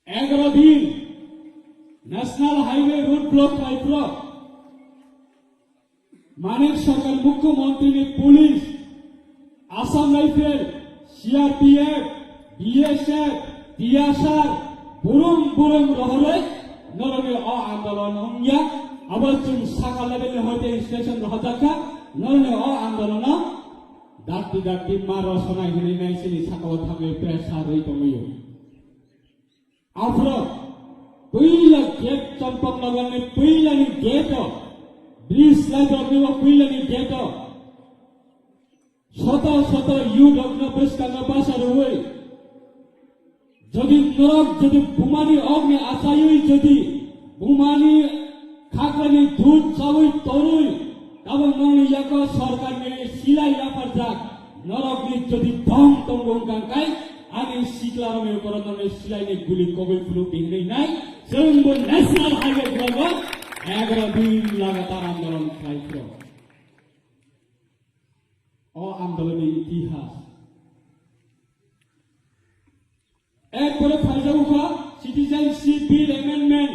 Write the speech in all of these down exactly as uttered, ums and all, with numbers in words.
Egaro din National Highway road block khlai phro Manik Sarkar Mukhyamantri ni police, Assam Rifle, C R P F, B S F, T S R, burung burung rohoroi noroni o andolon wngya, abo chwng saka level ni hoite station rohorjakha, noroni o andolono dakti dakti ma rosonai hinwi nai sini sakao thangwi pressure rwi tongwio. Aphro puila gate Champaknagar ni puila ni gate o, bridge light rok ni puila ni gate o, soto soto youth rok no bwskango basa rwui, jodi norok jodi bumani ogni achaiwi jodi bumani khakrani dud chawi torwi, tabuk nongni yago sorkarni silai yapharjak norokni jodi dom tongo wngkha khe, ani siklarokni ukoro nongni silaini guli kogwi phuru hinwi nai, chwngbo National Highway blogo egaro din lagatar andolon khlai phro. O andoloni itihas. Erpore phaijak kha Citizenship Bill Amendment,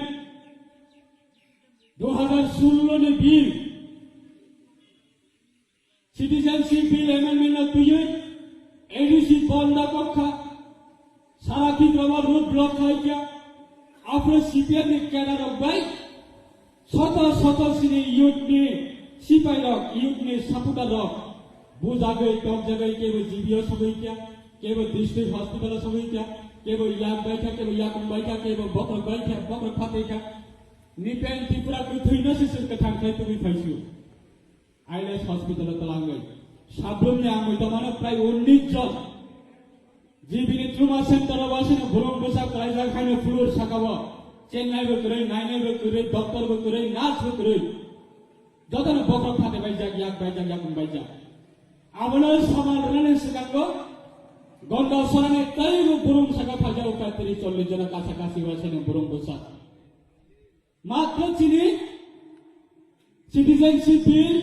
dui hajar sullo ni bill. Citizenship Bill Amendment no twiwi A D C bonda kokha, sara Tiprabo road block khaikha, aphro C P M ni cadre rok bai soto soto sini youth ni sipai rok, youth ni supporter rok bujagwi tokjagwi kebo G B o sogwi kha, kebo district hospital o sogwi kha, kebo yak bai kha, kebo yakung bai kha, kebo bokrok bai kha, bokrok phatwi kha. Nipen Tripura kwthwi no se se kwthang khai tubui phaisu. I L S hospital o twlangwi. Sabrumni amui tomano prai unnish jon. G B ni trauma center o wasino burung bwsa kwlaijak haino floor sakao. Chennai bo kwrwi, nainai bo kwrwi, doctor bo kwrwi, nurse bo kwrwi. Jotono bokrok phate baijak, yak baijak, yakung baijak. Abono samal rwnani swkango Gonda Sorani teibo burung saka phaijak ukha tiri chollish jona kasa kasi wasino burung bwsa. Matro chini citizenship bill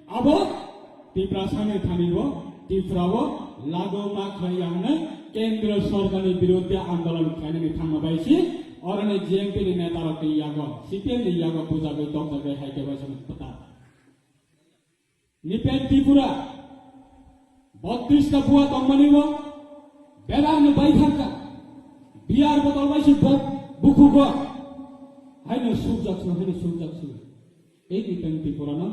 abo Tiprasani thani bo, Tripura bo lagu ma khlai ya hwnwi Kendra Sorkarni birudhe andolon khlainani thangma bai si, oroni G M P ni neta rok ni yago, C P M ni yago bujagwi tokjagwi hai khe bai song pata. Nipen Tripura, botris ta bua tongmani bo, belar no bai thangka, biar botol bai si bok, bukhugo, haino sukjak su, haino sukjak su. Ei Nipen Tripura no,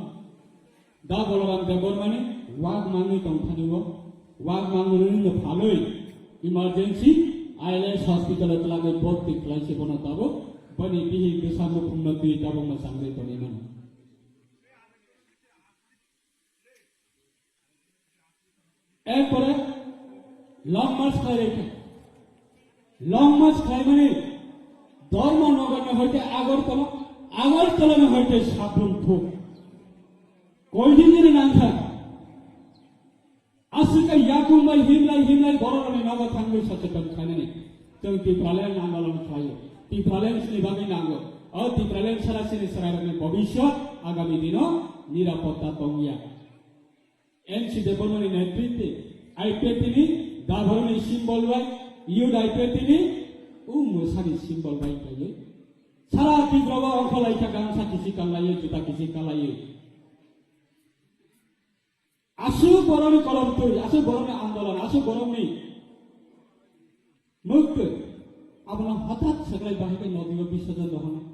da Balaram Debbarmani, wak mangwi tong thani bo, wak mangwi no phalwi, emergency, I L S hospital o twlangwi bhorti khlai si bono tabuk, bani bihik bwsa mukhung no twi tabuk no changwi tongwi mano. Erpore long march khlai rikha. Long march khlaimani Dharmanagar ni hoite Agartala, Agartala ni hoite Sabrum thuk. Koidin ni nangkha. Aswkha yakung bai himlai himlai bororokni nogo thangwi socheton khlainani. Chwng Tipraland andolon khlaio. Tipraland chini bagwi nango. O Tipraland sara chini chwrairokni bobishyot agami dino nirapotta tongya. N C Debbarmani netritwe I P F T ni Dabharoni symbol bai, youth I P F T ni o mwsani symbol bai khlaiwi. Sara Tiprao ongkhorlaikha gamsa kisi kanlaiwi, juta kisi kanlaiwi. Aswk borokni kolomtwi, aswk borokni andolon, aswk borokni mwktwi. Abono hothat swklai bahai khe nodiyo bishojon rohornai.